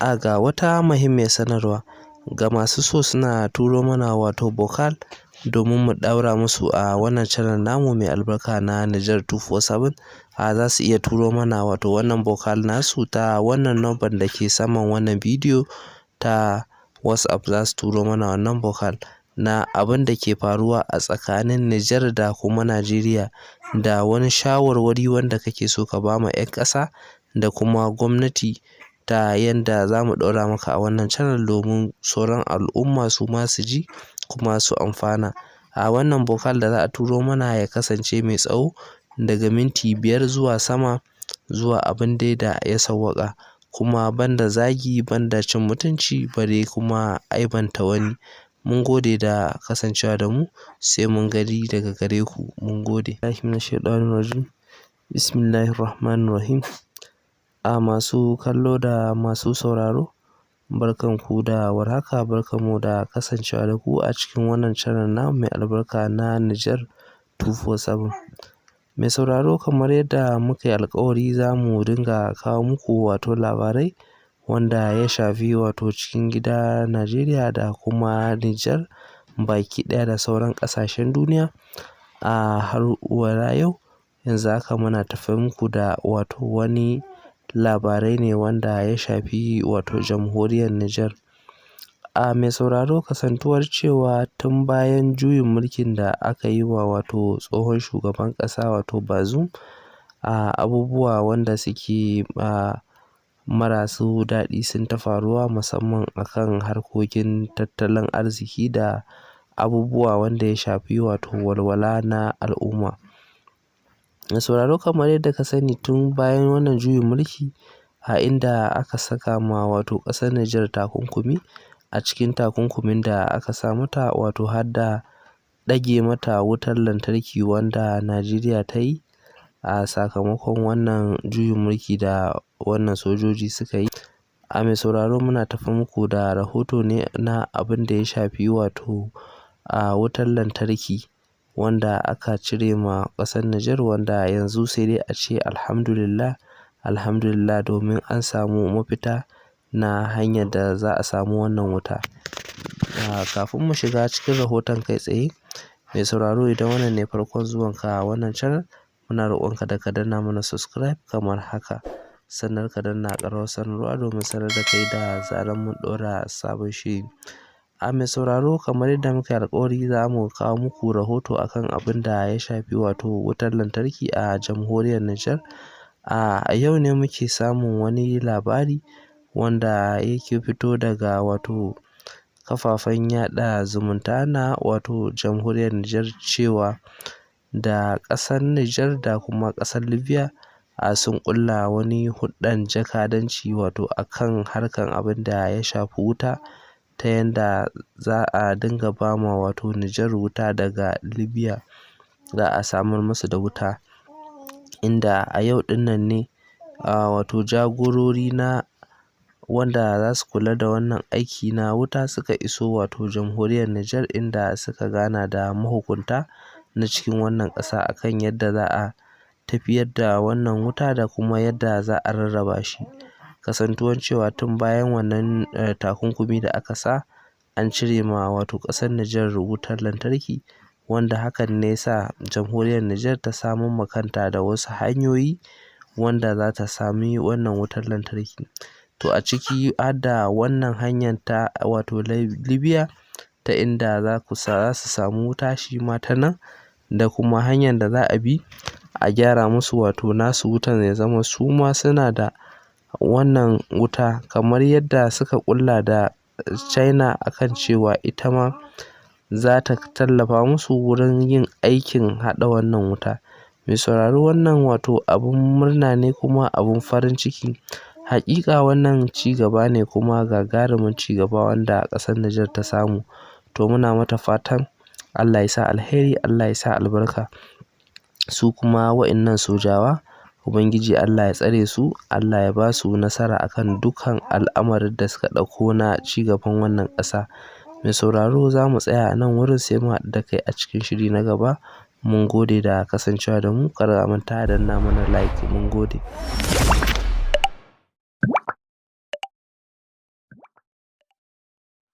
A ga wata muhimmiyar sanarwa ga masu so suna turo mana wato vocal domin mu ɗaura musu a wannan channel namu mai albarka na Niger 247. A za su iya turo mana wato wannan vocal nasu ta wannan number da ke saman wannan bidiyo ta WhatsApp. Za su turo mana wannan vocal na abin da ke faruwa a tsakanin Niger da kuma Najeriya, da wani shawarwari wanda kake so ka ba ma 'yan ƙasa da kuma gwamnati, ta yanda za mu ɗaura maka a wannan channel domin sauran al'umma su ma su ji kuma su amfana. A wannan vocal da za a turo mana ya kasance mai tsawo daga minti 5 zuwa sama, zuwa abin dai da ya sawwaƙa, kuma banda zagi, banda cin mutunci, bare kuma aibanta wani. Mun gode da kasancewa da mu, sai mun gani daga gare ku. Mun gode. Bismillahirrahmanirrahim. A masu kallo da masu sauraro, barkanku da warhaka, barkanmu da kasancewa da ku a cikin wannan channel namu mai albarka na Niger 247. Mai sauraro, kamar yadda muka yi alkawari, za mu dinga kawo muku wato labarai wanda ya shafi wato cikin gida Najeriya da kuma Niger baki ɗaya da sauran ƙasashen duniya. A har wala yau, yanzu haka muna tafe muku da wato wani labarai ne wanda ya shafi wato jamhuriyar Niger. A mai sauraro, kasantuwar cewa tun bayan juyin mulkin da aka yi wa wato tsohon shugaban ƙasa, wato Bazoum, a abubuwa wanda suke a marasu daɗi sun ta faruwa, musamman akan harkokin tattalin arziki da abubuwa wanda ya shafi wato walwala na al'umma. Mai sauraro, kamar yadda ka sani, tun bayan wannan juyin mulki a inda aka saka ma wato ƙasar Nijar takunkumi, a cikin takunkumin da aka sa mata wato har da ɗage mata wutar lantarki wanda Najeriya ta yi a sakamakon wannan juyin mulki da wannan sojoji suka yi. A mai sauraro, muna tafe muku da rahoto ne na abin da ya shafi wato a wutar lantarki wanda aka cire ma ƙasar Nijar, wanda yanzu sai dai a ce alhamdulillah, alhamdulillah, domin an samu mafita na hanyar da za a samu wannan wuta. Kafin mu shiga cikin rahoton kai tsaye, mai sauraro, idan wannan ne farkon zuwanka wannan channel, muna roƙonka da ka danna mana subscribe kamar haka. Sannan ka danna ƙararrawar sanarwa domin sanar da kai da zarar mun ɗora sabon shiri. A mai sauraro, kamar yadda muka yi alƙawari, za mu kawo muku rahoto akan abin da ya shafi wato wutar lantarki a jamhuriyar Nijar. A yau ne muke samun wani labari wanda yake fito daga wato kafafen yaɗa zumunta na wato jamhuriyar Nijar, cewa da ƙasar Nijar da kuma ƙasar Libya a sun ƙulla wani hulɗan jakadanci wato akan harkan abin da ya shafi wuta, ta yanda za a dinga ba ma wato Nijar wuta daga Libya, za a samar musu da wuta. Inda a yau ɗin nan ne wato jagorori na wanda za su kula da wannan aiki na wuta suka iso wato jamhuriyar Nijar, inda suka gana da mahukunta na cikin wannan ƙasa akan yadda za a tafiyar da wannan wuta da kuma yadda za a rarraba shi. Kasantuwan cewa tun bayan wannan takunkumi da aka sa, an cire ma wato ƙasar Nijar wutar lantarki, wanda hakan ne ya sa jamhuriyar Nijar ta samar ma kanta da wasu hanyoyi wanda za ta sami wannan wutar lantarki. To, a ciki har da wannan hanyar ta wato Libya, ta inda za su samu wuta shi ma ta nan, da kuma hanyar da za a bi a gyara musu wato nasu wutan, ya zama su ma suna da wannan wuta, kamar yadda suka ƙulla da China akan cewa ita ma za ta tallafa musu wurin yin aikin haɗa wannan wuta. Mai sauraro, wannan wato abun murna ne kuma abun farin ciki. Haƙiƙa wannan ci gaba ne, kuma gagarumin ci gaba wanda ƙasar Nijar ta samu. To, muna mata fatan Allah ya sa alheri, Allah ya sa albarka. Su kuma wa'innan sojawa, Ubangiji Allah ya tsare su, Allah ya ba su nasara akan dukkan al'amarin da suka ɗauko na ci gaban wannan ƙasa. Mai sauraro, za mu tsaya a nan wurin, sai mu haɗu da kai a cikin shiri na gaba. Mun gode da kasancewa da mu. Kar a manta a danna mana like. Mun gode.